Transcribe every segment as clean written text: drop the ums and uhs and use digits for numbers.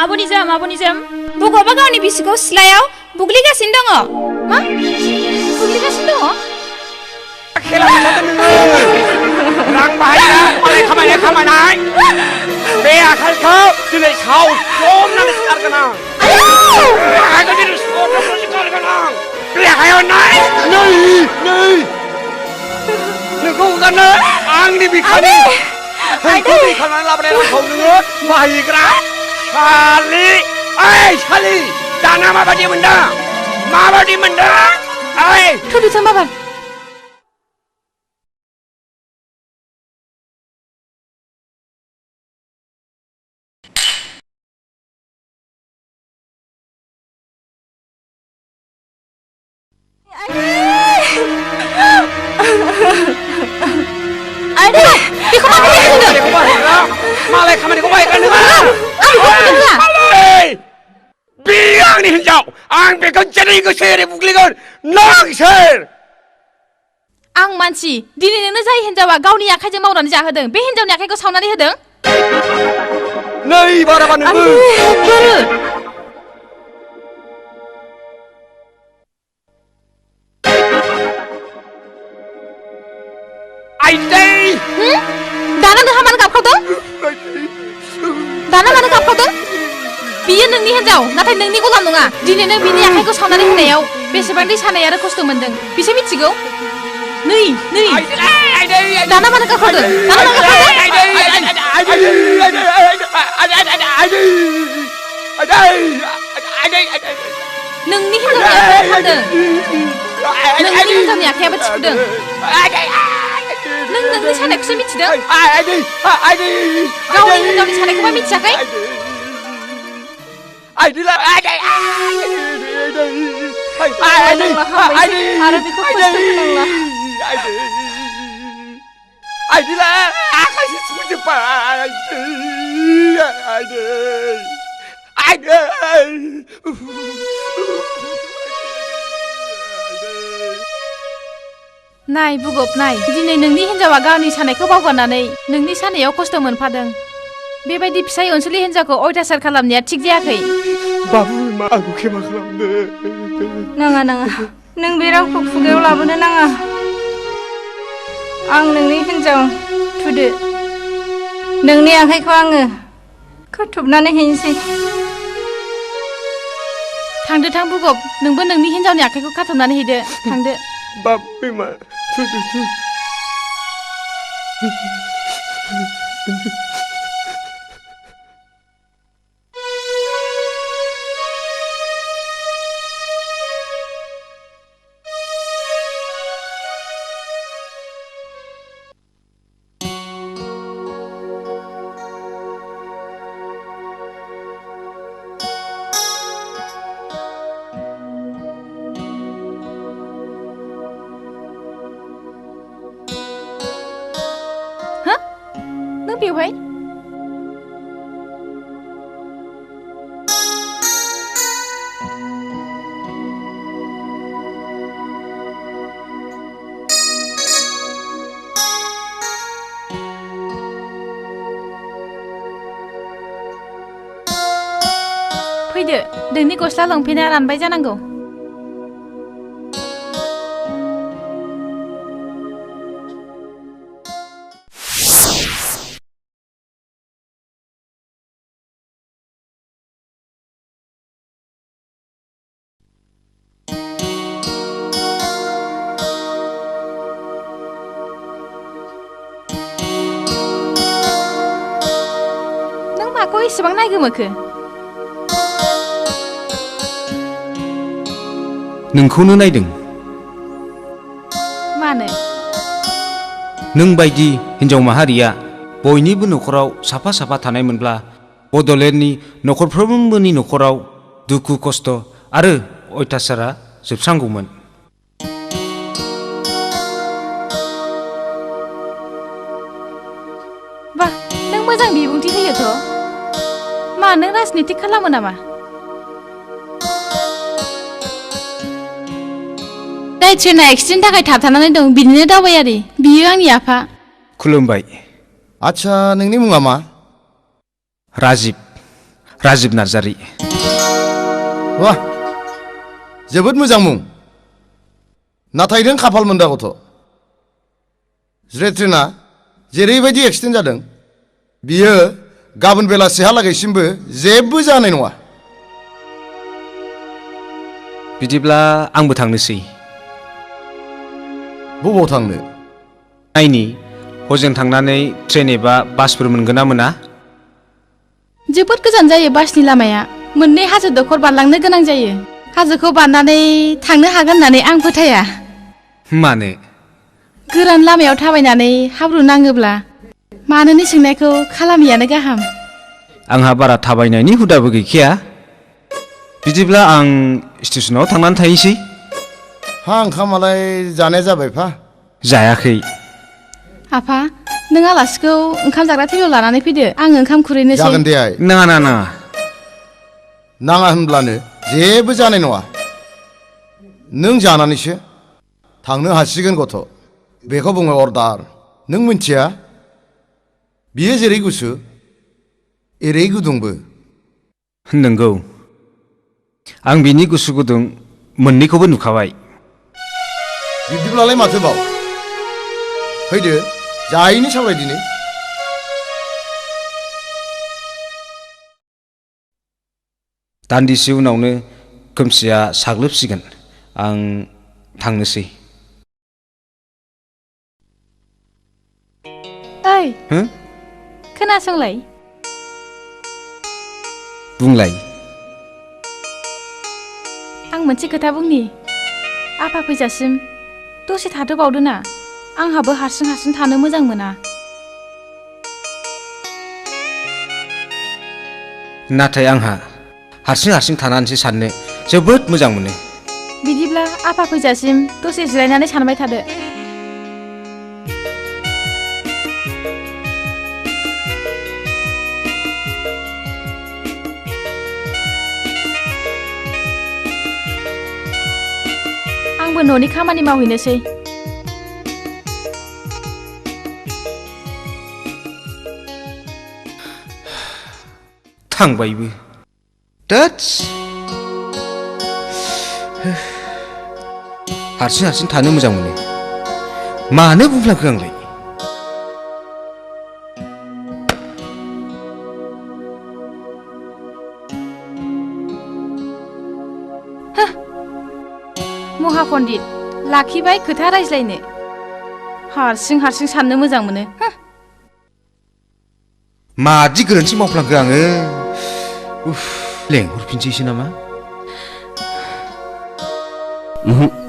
आब'निजोम बग'बा गावनि बिसिखौ सिलायाव बुग्लिगासिनो दङ मा बुग्लिगासिनो दङ खेला रां बाहायना मालाय खामायनाय बे आखाइखौ दिनै सावसोमनानै सिखारगोन आं आखाइखौ दिनै सावसोमनानै सिखारगोन आं बे आखाइयाव नै नोंखौ हगारनो आंनि बिखानि हैखौ दै खालामनानै लाबोनाय रांखौ नोङो बाहायग्रा सालि दाना माबायदि मोनदों थुदुथ माबार Aduh, बेखौ बाहायग्रा मालाय खामानिखौ बाहायग्रा नङा बेयो आंनि हिनजाव आं बेखौ जेरै गोसो एरै बुग्लिगोन नोंसोर आं मानसि दिनै नोंनो जाय हिनजावा गावनि आखाइजों मावनानै जाहोदों बे हिनजावनि आखाइखौ सावनानै होदों नै बाराबा नोंबो दाना नोंहा मानो गाबखावदों बियो नोंनि हिनजाव नाथाय नोंनि गलाम नङा दिनै नों बिनि आखाइखौ सावनानै होनायाव बेसेबां दै सानाय आरो खस्थ' मोनदों बिसोर मिथिगौ नै दाना मानो गाबखावदों नोंनि हिनजावनि आखाइया थांदों नोंनि हिनजावनि आखाइयाबो थिफुदों नों नोंनि सानायखौसो मिथिदों गावनि हिनजावनि सानायखौबा मिथियाखै आरो बेखौ खस्थ' खालामला आखाइसो सुजोब्बाय नाय बुगब नाय दिनै नोंनि हिनजावा गावनि सानायखौ बावगारनानै नोंनि सानायाव खस्थ' मोनफादों बेबायदि फिसाय अनसुलि हिनजावखौ अयथासार खालामनाया थिग जायाखै बाबु मा आंखौ खेमा खालामदो नाङा नों बे रावखौ खुगायाव लाबोनो नाङा आं नोंनि हिनजाव थुदो नोंनि आखाइखौ आङो खाथुबनानै हैनोसै थांदो थां बुगब नोंबो नोंनि हिनजावनि आखाइखौ खाथुबनानै हैदो थांदो बाबु मा नों बेवहाय फैदो नोंनि गस्ला लंपेन्टआ रानबाय जानांगौ माखौ एसेबां नायगोमोखो नोंखौनो नायदों मानो नों बायदि हिनजाव माहारिया बयनिबो नखराव साफा साफा थानायमोनब्ला बडलेण्डनि नखरफ्रोमबोनि नखराव दुखु खस्थ आरो अयथासारा जोबस्रांगौमोन बा नों मोजां बिबुंथि होयोथ मा नों राजनिति खालामो नामा जाय ट्रेना एक्सिडेन्टनि थाखाय थाबथानानै दं बिनिनो दावबायारि बियो आंनि आफा खुलुमबाय आच्छा नोंनि मुङा मा राजिब राजिब नार्जारि। वाह जोबोद मोजां मुं नाथाय नों खाफाल मोनदा गथ' ज्रेट्रेना जेरैबायदि एक्सिडेन्ट जादों बियो गाबोन बेलासिहालागैसिमबो जेबो जानाय नङा बिदिब्ला आंबो थांनोसै बबाव थांनो नायनि हजों थांनानै ट्रेन एबा बासफोर मोनगोन ना मोना जोबोद गोजान जायो बासनि लामाया मोननै हाजो दखर बारलांनो गोनां जायो हाजोखौ बारनानै थांनो हागोन होननानै आं फोथाया मानो गोरान लामायाव थाबायनानै हाब्रु नाङोब्ला मानोनि सोंनायखौ खालामियानो गाहाम आंहा बारा थाबायनायनि हुदाबो गैखाया बिदिब्ला आं स्टेसनाव थांनानै थाहैसै हा ओंखामालाय जानाया जाबायफा जायाखै आफा नों आलासिखौ ओंखाम जाग्रा टेबोलाव लानानै फैदो आं ओंखाम खुरैनोसै जागोन दे आइ नाङा नाङा नाङा नाङा होनब्लानो जेबो जानाय नङा नों जानानैसो थांनो हासिगोन गथ' बेखौ बुङो अर्डार नों मिन्थिया बियो जेरै गुसु एरै गुदुंबो नंगौ आं बिनि गुसु गुदुं मोननैखौबो नुखाबाय बिब्दिब्लालाय माथो बाव फैदो जायैनो सावरायदिनि दान्दिसे उनावनो खोमसिया साग्लोबसिगोन आं थांनोसै ओइ हो खोनासंलाय बुंलाय आं मोनसे खोथा बुंनि आफा फैजासिम दसे थाथ'बावदो ना आंहाबो हारसिं हारसिं थानो मोजां मोना नाथाय आंहा हारसिं हारसिं थानानैसो साननो जोबोद मोजां मोनो बिदिब्ला आफा फैजासिम दसे जिरायनानै सानबाय थादो आंबो न'नि खामानि मावहैनोसै थांबायबो थोत्स हारसिं हारसिं थानो मोजां मोनो मानो बुंफ्लांखो आंलाय महापन्डित लाखिबाय खोथा रायज्लायनो हारसिं हारसिं साननो मोजां मोनो मादि गोरोन्थि मावफ्लांखो आङो लेंहरफिनसैसो नामा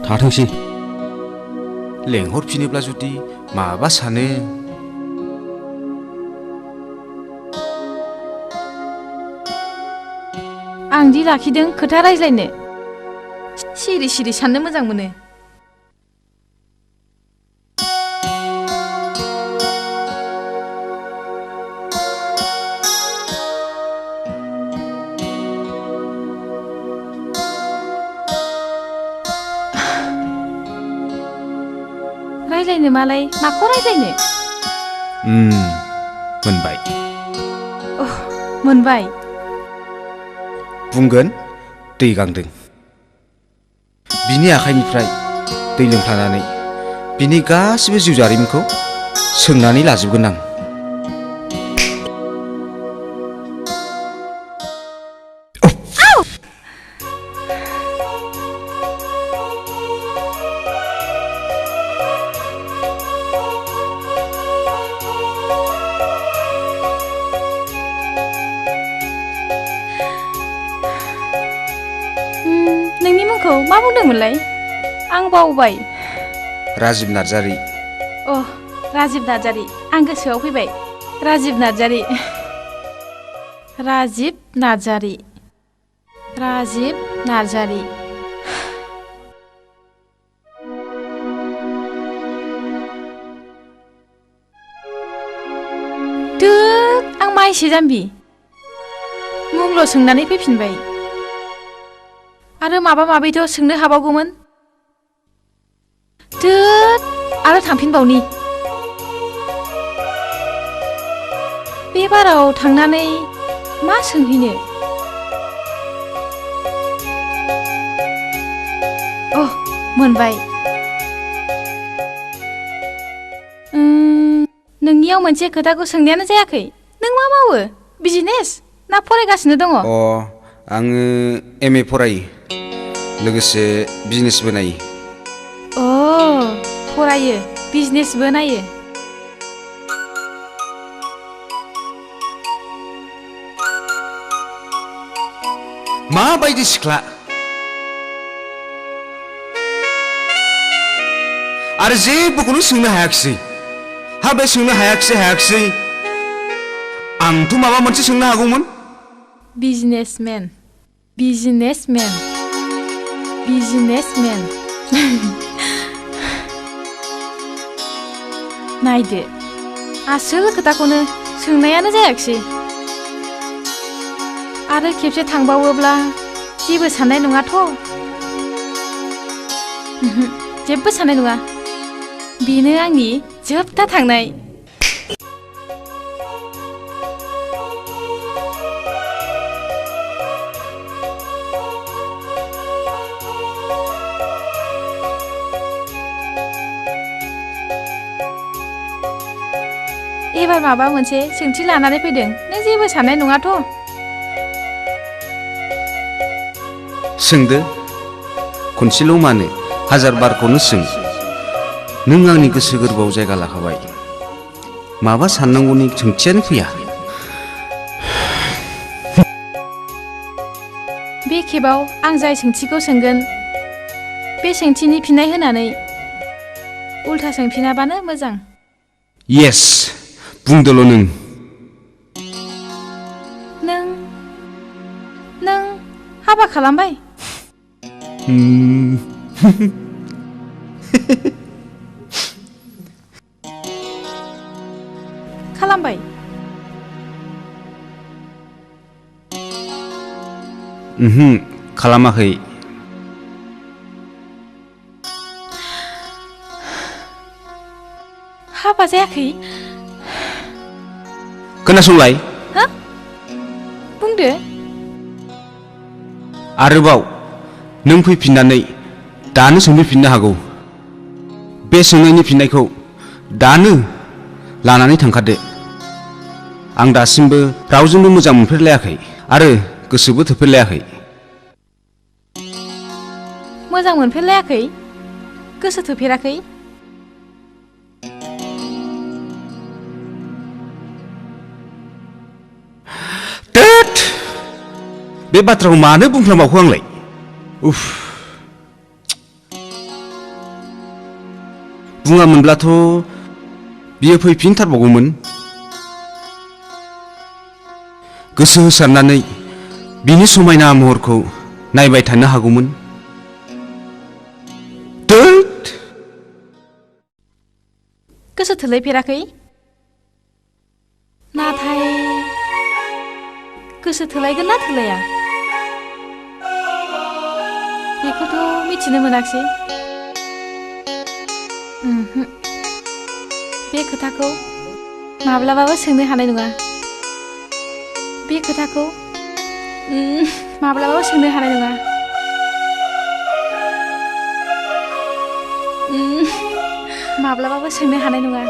थाथोंसै लेंहरफिनोब्ला जुदि माबा सानो आं दि लाखिदों खोथा रायज्लायनो सिरि सिरि साननो मोजां मोनो रायज्लायनो मालाय माखौ रायज्लायनो मोनबाय मोनबाय बुंगोन दै गांदों बिनि आखाइनिफ्राय दै लोंफ्लानानै बिनि गासिबो जिउ जारिमिनखौ सोंनानै लाजोबगोन आं नोंनि मुंखौ मा बुंदोंमोनलाय आं बावबाय राजिब नार्जारि राजिब नार्जारि आं गोसोआव फैबाय राजिब नार्जारि राजिब नार्जारि राजिब नार्जारि आं माइसि जाम्बि मुंल' सोंनानै फैफिनबाय आरो माबा माबिथ' सोंनो हाबावगौमोन आरो थांफिनबावनि बे बाराव थांनानै मा सोंहैनो मोनबाय नोंनियाव मोनसे खोथाखौ सोंनायानो जायाखै नों मा मावो बिजनेस ना फरायगासिनो दङ आङो MA फरायो लोगोसे बिजनेसबो नायो फरायो बिजनेसबो नायो माबायदि सिख्ला आरो जेबोखौनो सोंनो हायाखिसै हाबे सोंनो हायाखिसै आंथ' माबा मोनसे सोंनो हागौमोन बिजनेसमेन नायदो आसोल खोथाखौनो सोंनायानो जायाखिसै आरो खेबसे थांबावोब्ला जेबो साननाय नङाथ' जेबो साननाय नङा बेनो आंनि जोबथा थांनाय एबार माबा मोनसे सोंथि लानानै फैदों नों जेबो साननाय नङाथ' सोंदो खनसेल' मानो हाजार बारखौनो सों नों आंनि गोसो गोरबोआव जायगा लाखाबाय माबा साननांगौनि सोंथियानो फैया बे खेबाव आं जाय सोंथिखौ सोंगोन बे सोंथिनि फिननाय होनानै उल्था सोंफिनाबानो मोजां येस बुंदोल' नों हाबा खालामबाय खालामबाय खालामाखै हाबा जायाखै खोनासंलाय बुंदो आरोबाव नों फैफिननानै दानो सोंफैफिननो हागौ बे सोंनायनि फिननायखौ दानो लानानै थांखादो आं दासिमबो रावजोंबो मोजां मोनफेरलायाखै आरो गोसोबो थोफेरलायाखै मोजां मोनफेरलायाखै गोसो थोफेराखै बे बाथ्राखौ मानो बुंफ्लांबावखो आंलाय उफ बुङामोनब्लाथ' बियो फैफिनथारबावगौमोन गोसो होसारनानै बिनि समायना महरखौ नायबाय थानो हागौमोन गोसो थोलायफेराखै नाथाय गोसो थोलायगोन ना थोलाया बेखौथ' मिथिनो मोनाखिसै बे खोथाखौ माब्लाबाबो सोंनो हानाय नङा बे खोथाखौ माब्लाबाबो सोंनो हानाय नङा माब्लाबाबो सोंनो हानाय नङा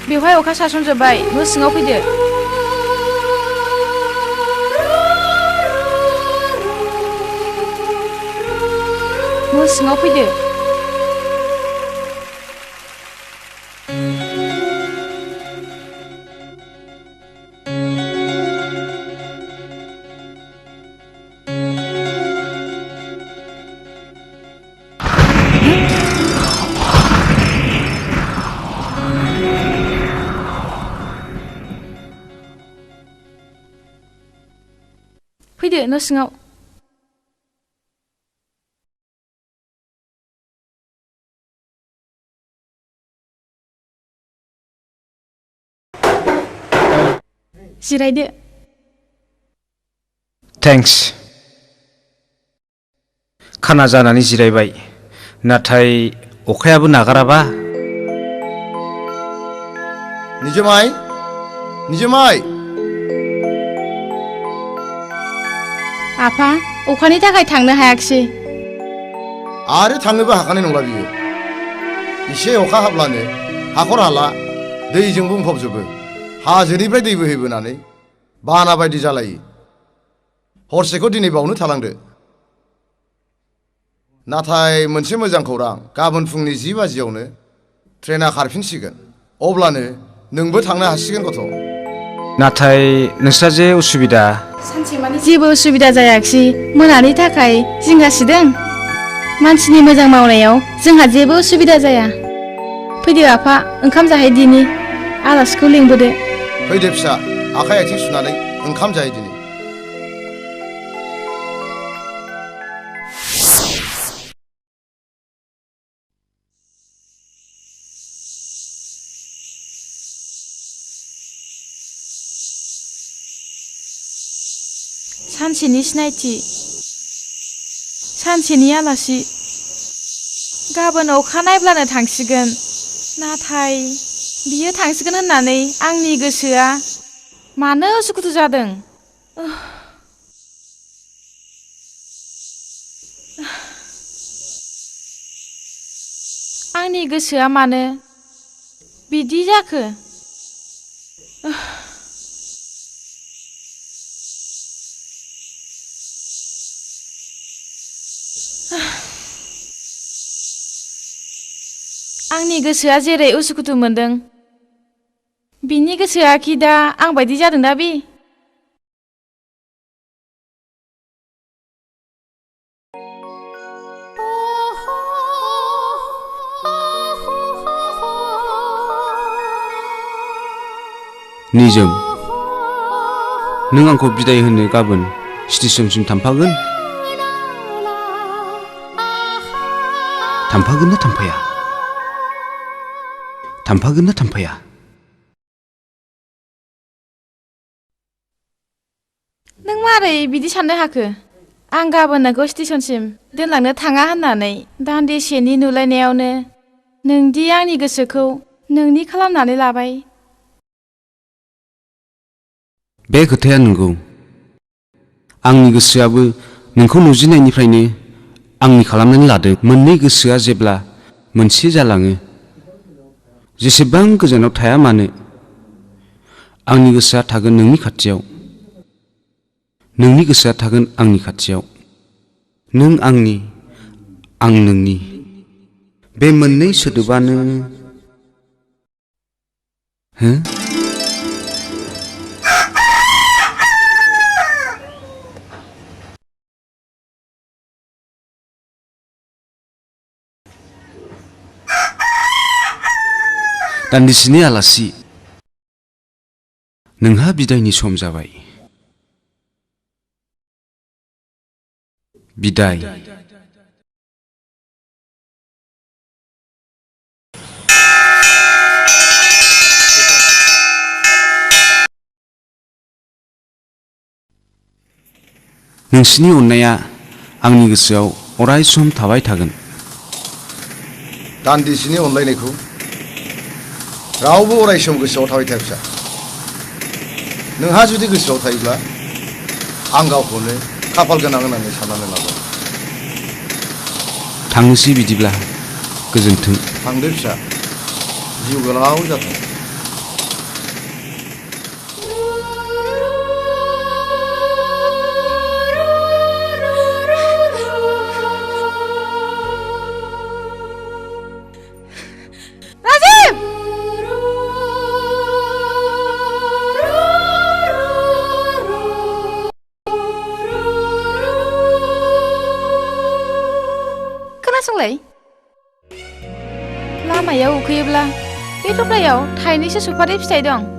बेवहाय अखा सारसनजोब्बाय न' सिङाव फैदो न' सिङाव फैदो फैदो न' सिङाव जिरायदो थेंक्स खाना जानानै जिरायबाय नाथाय अखायाबो नागाराबा निजोमाय निजोमाय आफा अखानि थाखाय थांनो हायाखिसै आरो थांनोबो हाखानाय नंला बियो एसे अखा हाब्लानो हाखर हाला दैजों बुंफबजोबो हाजोनिफ्राय दै बोहैबोनानै बाना बायदि जालायो हरसेखौ दिनै बावनो थालांदो नाथाय मोनसे मोजां खौरां गाबोन फुंनि 10 बाजियावनो ट्रेना खारफिनसिगोन अब्लानो नोंबो थांनो हासिगोन गथ' नाथाय नोंस्रा जे उसुबिदा सानसेमानि जेबो उसुबिदा जायाखिसै मोनानि थाखाय जिंगासिदों मानसिनि मोजां मावनायाव जोंहा जेबो उसुबिदा जाया फैदो आफा ओंखाम जाहैदिनि आलासिखौ लिंबोदो फैदो फिसा आखाइ आथिं सुनानै ओंखाम जाहैदिनि सानसेनि सिनायथि सानसेनि आलासि गाबोन अखा नायब्लानो थांसिगोन नाथाय बियो थांसिगोन होननानै आंनि गोसोआ मानो उसुखुथु जादों आंनि गोसोआ मानो बिदि जाखो आंनि गोसोआ जेरै उसुखुथु मोनदों बिनि गोसोआ खि दा आं बायदि जादों दा बे निजोम नों आंखौ बिदाय होनो गाबोन स्टेशनसिम थांफागोन थांफागोन ना थांफाया थांफागोन ना थांफाया नों मारै बिदि साननो हाखो आं गाबोन नोंखौ स्टेशनसिम दोनलांनो थाङा होननानै दान्दिसेनि नुलायनायावनो नोंदि आंनि गोसोखौ नोंनि खालामनानै लाबाय बे खोथाया नंगौ आंनि गोसोआबो नोंखौ नुजेननायनिफ्रायनो आंनि खालामनानै लादों मोननै गोसोआ जेब्ला मोनसे जालाङो जेसेबां गोजानाव थाया मानो आंनि गोसोआ थागोन नोंनि खाथियाव नोंनि गोसोआ थागोन आंनि खाथियाव नों आंनि आं नोंनि बे मोननै सोदोबानो हो दान्दिसेनि आलासि नोंहा बिदायनि सम जाबाय बिदाय नोंसिनि अननाया आंनि गोसोआव अराय सम थाबाय थागोन दान्दिसेनि अनलायनायखौ रावबो अराय सम गोसोआव थाबाय थाया फिसा नोंहा जुदि गोसोआव थायोब्ला आं गावखौनो खाफाल गोनां होननानै साननानै लागोन थांनोसै बिदिब्ला गोजोन्थों थांदो फिसा जिउ गोलाव जाथों खोनासंलाय लामायाव उखैयोब्ला बे थफ्लायाव थाइनैसो सुपारि फिथाइ दं